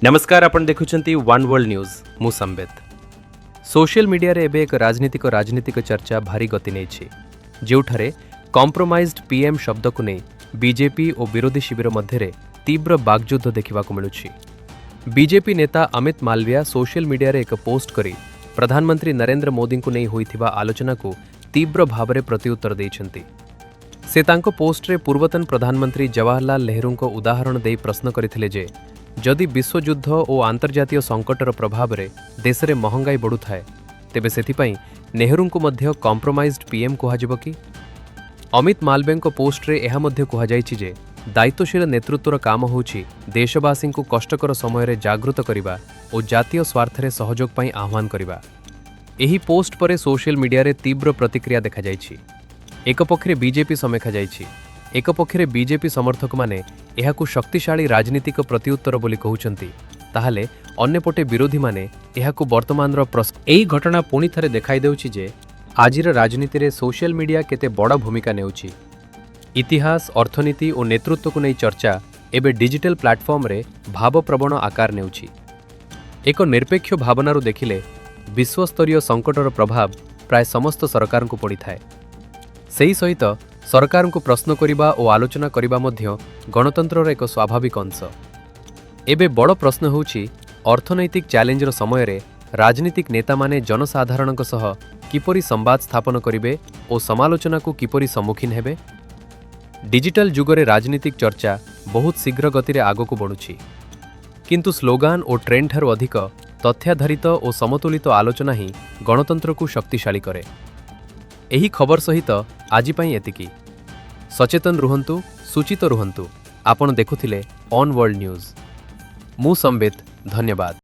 ନମସ୍କାର, ଆପଣ ଦେଖୁଛନ୍ତି ୱାନ୍ ୱାର୍ଲଡ ନ୍ୟୁଜ୍। ମୁଁ ସମ୍ବିତ। ସୋସିଆଲ ମିଡିଆରେ ଏବେ ଏକ ରାଜନୀତିକ ଚର୍ଚ୍ଚା ଭାରି ଗତି ନେଇଛି, ଯେଉଁଠାରେ କମ୍ପ୍ରୋମାଇଜ୍ଡ ପିଏମ୍ ଶବ୍ଦକୁ ନେଇ ବିଜେପି ଓ ବିରୋଧୀ ଶିବିର ମଧ୍ୟରେ ତୀବ୍ର ବାଗଯୁଦ୍ଧ ଦେଖିବାକୁ ମିଳୁଛି। ବିଜେପି ନେତା ଅମିତ ମାଲବିଆ ସୋସିଆଲ ମିଡିଆରେ ଏକ ପୋଷ୍ଟ କରି ପ୍ରଧାନମନ୍ତ୍ରୀ ନରେନ୍ଦ୍ର ମୋଦିଙ୍କୁ ନେଇ ହୋଇଥିବା ଆଲୋଚନାକୁ ତୀବ୍ର ଭାବରେ ପ୍ରତ୍ୟୁତ୍ତର ଦେଇଛନ୍ତି। ସେ ତାଙ୍କ ପୋଷ୍ଟରେ ପୂର୍ବତନ ପ୍ରଧାନମନ୍ତ୍ରୀ ଜବାହରଲାଲ ନେହେରୁଙ୍କ ଉଦାହରଣ ଦେଇ ପ୍ରଶ୍ନ କରିଥିଲେ ଯେ ଯଦି ବିଶ୍ୱଯୁଦ୍ଧ ଓ ଆନ୍ତର୍ଜାତୀୟ ସଙ୍କଟର ପ୍ରଭାବରେ ଦେଶରେ ମହଙ୍ଗାଇ ବଢ଼ୁଥାଏ, ତେବେ ସେଥିପାଇଁ ନେହେରୁଙ୍କୁ ମଧ୍ୟ କମ୍ପ୍ରୋମାଇଜ୍ଡ ପିଏମ୍ କୁହାଯିବ କି? ଅମିତ ମାଲବେଙ୍କ ପୋଷ୍ଟରେ ଏହା ମଧ୍ୟ କୁହାଯାଇଛି ଯେ ଦାୟିତ୍ୱଶୀଳ ନେତୃତ୍ୱର କାମ ହେଉଛି ଦେଶବାସୀଙ୍କୁ କଷ୍ଟକର ସମୟରେ ଜାଗୃତ କରିବା ଓ ଜାତୀୟ ସ୍ୱାର୍ଥରେ ସହଯୋଗ ପାଇଁ ଆହ୍ୱାନ କରିବା। ଏହି ପୋଷ୍ଟ ପରେ ସୋସିଆଲ ମିଡିଆରେ ତୀବ୍ର ପ୍ରତିକ୍ରିୟା ଦେଖାଯାଇଛି। ଏକ ପକ୍ଷରେ ବିଜେପି ସମର୍ଥକମାନେ ଏହାକୁ ଶକ୍ତିଶାଳୀ ରାଜନୀତିକ ପ୍ରତ୍ୟୁତ୍ତର ବୋଲି କହୁଛନ୍ତି, ତାହେଲେ ଅନ୍ୟପଟେ ବିରୋଧୀମାନେ ଏହାକୁ ବର୍ତ୍ତମାନର ଏହି ଘଟଣା ପୁଣି ଥରେ ଦେଖାଇ ଦେଉଛି ଯେ ଆଜିର ରାଜନୀତିରେ ସୋସିଆଲ ମିଡିଆ କେତେ ବଡ଼ ଭୂମିକା ନେଉଛି। ଇତିହାସ, ଅର୍ଥନୀତି ଓ ନେତୃତ୍ୱକୁ ନେଇ ଚର୍ଚ୍ଚା ଏବେ ଡିଜିଟାଲ ପ୍ଲାଟଫର୍ମରେ ଭାବପ୍ରବଣ ଆକାର ନେଉଛି। ଏକ ନିରପେକ୍ଷ ଭାବନାରୁ ଦେଖିଲେ ବିଶ୍ୱସ୍ତରୀୟ ସଙ୍କଟର ପ୍ରଭାବ ପ୍ରାୟ ସମସ୍ତ ସରକାରଙ୍କୁ ପଡ଼ିଥାଏ। ସେହି ସହିତ ସରକାରଙ୍କୁ ପ୍ରଶ୍ନ କରିବା ଓ ଆଲୋଚନା କରିବା ମଧ୍ୟ ଗଣତନ୍ତ୍ରର ଏକ ସ୍ୱାଭାବିକ ଅଂଶ। ଏବେ ବଡ଼ ପ୍ରଶ୍ନ ହେଉଛି, ଅର୍ଥନୈତିକ ଚ୍ୟାଲେଞ୍ଜର ସମୟରେ ରାଜନୀତିକ ନେତାମାନେ ଜନସାଧାରଣଙ୍କ ସହ କିପରି ସମ୍ବାଦ ସ୍ଥାପନ କରିବେ ଓ ସମାଲୋଚନାକୁ କିପରି ସମ୍ମୁଖୀନ ହେବେ? ଡିଜିଟାଲ ଯୁଗରେ ରାଜନୀତିକ ଚର୍ଚ୍ଚା ବହୁତ ଶୀଘ୍ର ଗତିରେ ଆଗକୁ ବଢ଼ୁଛି। କିନ୍ତୁ ସ୍ଲୋଗାନ ଓ ଟ୍ରେଣ୍ଡଠାରୁ ଅଧିକ ତଥ୍ୟାଧାରିତ ଓ ସମତୁଲିତ ଆଲୋଚନା ହିଁ ଗଣତନ୍ତ୍ରକୁ ଶକ୍ତିଶାଳୀ କରେ। ଏହି ଖବର ସହିତ ଆଜି ପାଇଁ ଏତିକି। ସଚେତନ ରୁହନ୍ତୁ, ସୂଚିତ ରୁହନ୍ତୁ। ଆପଣ ଦେଖୁଥିଲେ ଅନ୍ ୱାର୍ଲଡ ନ୍ୟୁଜ୍। ମୁଁ ସମ୍ବିତ, ଧନ୍ୟବାଦ।